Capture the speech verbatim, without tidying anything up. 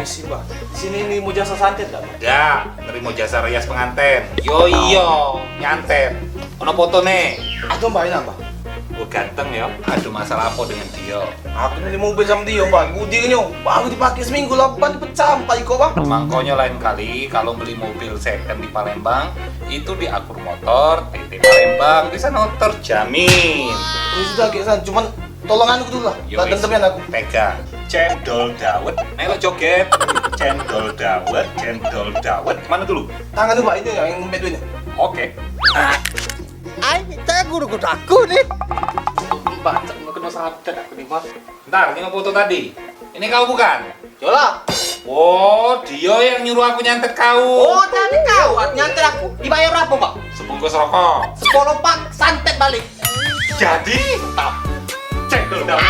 Sini, Mbah. Sini nerimo jasa santet dak, Mbah? Dak, nerimo jasa rias penganten. Yo iyo, nyantet. Ono foto ne. Aduh, Mbah, ini, Mbah. Gue ganteng ya. Ada masalah apa dengan dia? Aku beli mobil sama dia, Mbah. Budi nyo baru dipakai seminggu lah, ban pecah sampai kok, Mbah. Makanya lain kali kalau beli mobil second di Palembang, itu di Akur Motor, T T Palembang, di sana terjamin. Ya sudah, Kek San. Cuman tolong anu dulu lah. Yo, tak wis. Dendemin aku. Pegang. Cendol dawet, melok joget. Cendol dawet, cendol dawet. Mana dulu? Tangan dulu, Pak. Ini yang ngempet dulu ini. Oke. Ai, tak guru kudu aku nih. Bancak mau kena santet aku nih, Mas. Ntar, ini foto tadi. Ini kau bukan? Yolah. Oh, dia yang nyuruh aku nyantet kau. Oh, tadi kau nyantet aku. Dibayar berapa, Pak? Sebungkus rokok. Sepuluh pak santet balik. Jadi, tak. Cendol dawet.